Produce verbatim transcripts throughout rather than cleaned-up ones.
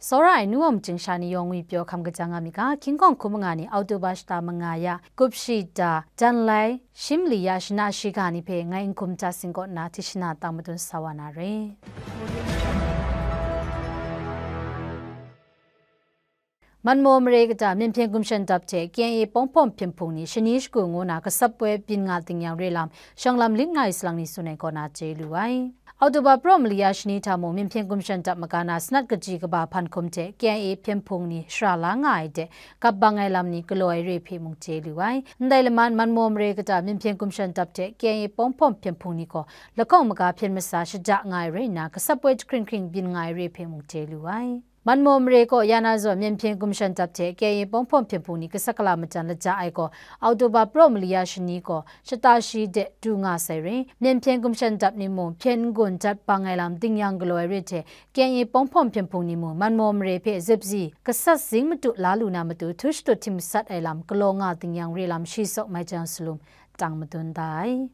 Tsawra ai nu wa majing sha ni yawng ngwi pyaw hkam kaja nga mi ga, hkying hkawng hkum nga ni Oktoba shata manga ya, gup shi da, jan lai, shi mali ya shana shiga ni hpe ngai n hkum ja sing kaw nna, hti shana tang madun sa wa na re. Manmaw mare kata Myen Hpyen Gumshan Dap hte K I A Pawng Hpawm Hpyen Hpung ni shani shagu ngu na gasap poi byin nga ding yang re lam, shawng lam lit nga ai salang ni tsun ai kaw na chye lu ai. Oktoba praw mali ya shani hta mung, Myen Hpyen Gumshan Dap maga na sanat kaji kaba hpan hkum hte K I A Hpyen Hpung ni shara la nga ai de, kap bang ai lam ni galaw ai re hpe mung chye lu ai. Ndai laman, Manmaw mare kata Myen Hpyen Gumshan Dap hte K I A Pawng Hpawm Hpyen Hpung ni gaw, lahkawng maga hpyen masa shaja nga ai rai nna, gasap poi jahkring hkring byin nga ai re hpe mung chye lu ai. Manmaw mare kaw ya na zawn, Myen Hpyen Gumshan Dap hte K I A Pawng Hpawm Hpyen Hpung ni gasat gala majan laja ai gaw, Oktoba praw mali ya shani gaw, shata shi de du nga sai re. Myen Hpyen Gumshan Dap ni mung, hpyen n-gun jat bang ai lam ding yang galaw ai re hte, K I A Pawng Hpawm Hpyen Hpung ni mung, Manmaw mare hpe zip zi, gasat zing matu la lu na matu, htu shadut htim gasat ai lam galaw nga ding yang re lam shi sawk mai jan salum tang madun da ai.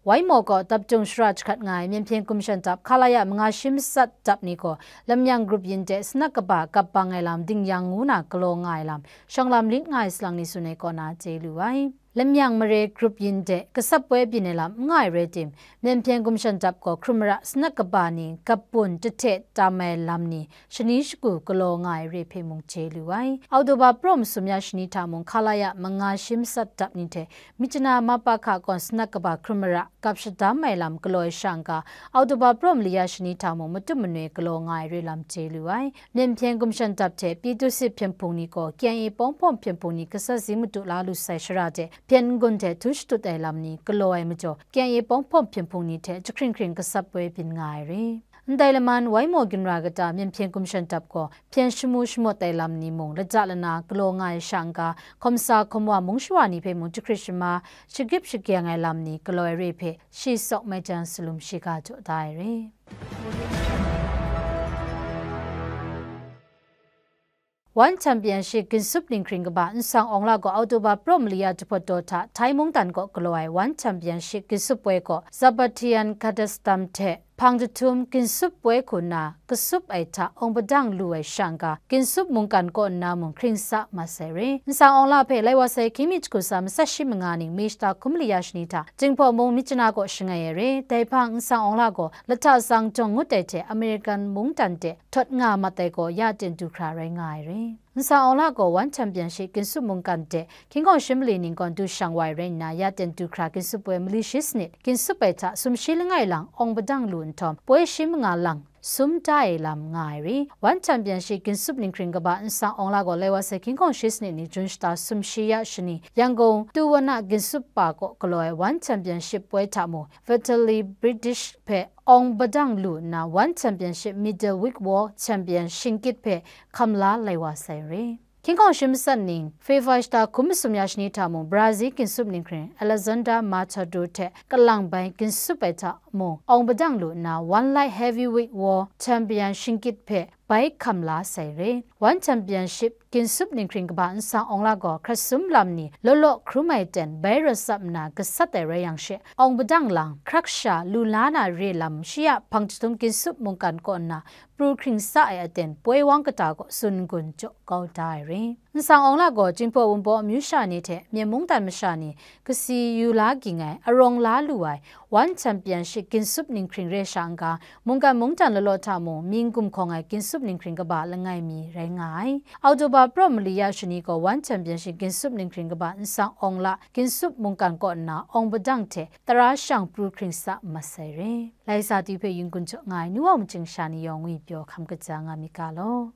Waimaw kaw dap jung shara jahkrat nga ai Myen Hpyen Gumshan Dap Khalaya manga shi matsat dap ni gaw, lamyang grup yin de sanat kaba kap bang ai lam ding yang ngu na galaw nga ai lam, shawng lam lit nga ai salang ni tsun ai kaw na chye lu ai. Lamyang mare grup yin de gasap poi byin ai lam n nga ai rai tim, Myen Hpyen Gumshan Dap gaw hkrum mara sanat kaba ni gap bun jahte tam ai lam ni, shani shagu galaw nga ai re hpe mung chye lu ai. Oktoba praw masum ya shani hta mung, Khalaya manga shi matsat dap ni hte, Myitkyina Mapakha kawn sanat kaba hkrum mara gap shadam ai lam galaw ai sha n-ga, Oktoba praw mali ya shani hta mung, matup manoi galaw nga ai re lam chye lu ai. Myen Hpyen Gumshan Dap hte Pyithusit Hpyen Hpung ni gaw, K I A Pawng Hpawm Hpyen Hpung ni gasat zing matu la lu sai shara de, hpyen n-gun hte htu shadut ai lam ni galaw ai majaw, K I A Pawng Hpawm Hpyen Hpung ni hte jahkring hkring gasap poi byin nga ai re. Ndai laman, Waimaw ginra kata Myen Hpyen Gumshan Dap gaw, hpyen shamu shamawt ai lam ni mung, laja lana galaw nga ai sha n-ga, hkawm sa hkawm wa mung shawa ni hpe mung jahkrit shama, shagip shagyeng ai lam ni galaw ai re hpe, shi sawk mai jan salum shiga jaw da ai re. One Championship ginsup ninghkring kaba nsang awng la gaw Oktoba praw mali ya jahpawt daw hta Thai mungdan kaw galaw ai One Championship ginsup poi gaw Zapatian Kazakhstan hte hpang jahtum ginsup poi hku nna kasup ai hta awng padang lu ai sha n-ga, ginsup mungkan kaw nna mung hkring sa mat sai re. Nsang awng la hpe lai wa sai hkying mi jahku tsa matsat shi manga ning May shata hkum mali ya shani hta Jinghpaw mung Myitkyina kaw shangai ai re. Dai hpang nsang awng la gaw lahta tsang jawng ngut ai hte American mungdan de htawt nga mat ai gaw ya ten du hkra rai nga ai re. Nsang awng la gaw One Championship ginsup mungkan de hkying hkawng shi mali ning kawn du shang wa ai rai nna, ya ten du hkra ginsup poi mali shi sanit, ginsup ai hta sumshi langai lang awng padang lu nhtawm, poi shi manga lang sum da ai lam nga ai re. One Championship ginsup ninghkring kaba nsang awng la gaw lai wa sai hkying hkawng shi sanit ni Jun shata sumshi ya shani, Yangon Tuwana ginsup pa kaw galaw ai One Championship poi hta mung, Vitaly Bigdash hpe awng padang lu nna, One Championship Middleweight World Champion Shingyit hpe hkam la lai wa sai re. Hkying hkawng shi matsat ning, February shata hkum masum ya shani hta mung, Brazil ginsup ninghkring Alexander Machado hte kalang bai ginsup ai hta mung, awng padang lu nna, One Light Heavyweight World Champion Shingyit hpe bai hkam la sai re. One Championship ginsup ninghkring kaba nsang awng la gaw hkrat sum lam ni law law hkrum ai ten bai rawt tsap nna gasat ai rai yang she, awng padang lang hkrak sha lu la na re lam shi a hpang jahtum ginsup mungkan kaw nna pru hkring sa ai aten poi wang kata kaw tsun n-gun jaw kau da ai re. Nsang awng la gaw Jinghpaw Wunpawng amyu sha ni hte Myen mungdan masha ni kasi yu la ging ai, arawng la lu ai, One Championship ginsup ninghkring re sha n-ga, mungkan mungdan law law hta mung, mi n-gumhkawng ai ginsup ninghkring kaba langai mi rai nga ai. Oktoba praw mali ya shani gaw One Championship ginsup ninghkring kaba nsang awng la ginsup mungkan kaw nna awng padang hte tara shang pru hkring sa mat sai re. Lai sa tu hpe yin kun jaw nga ai nu wa majing sha ni yawng ngwi pyaw hkam kaja nga mi ga law.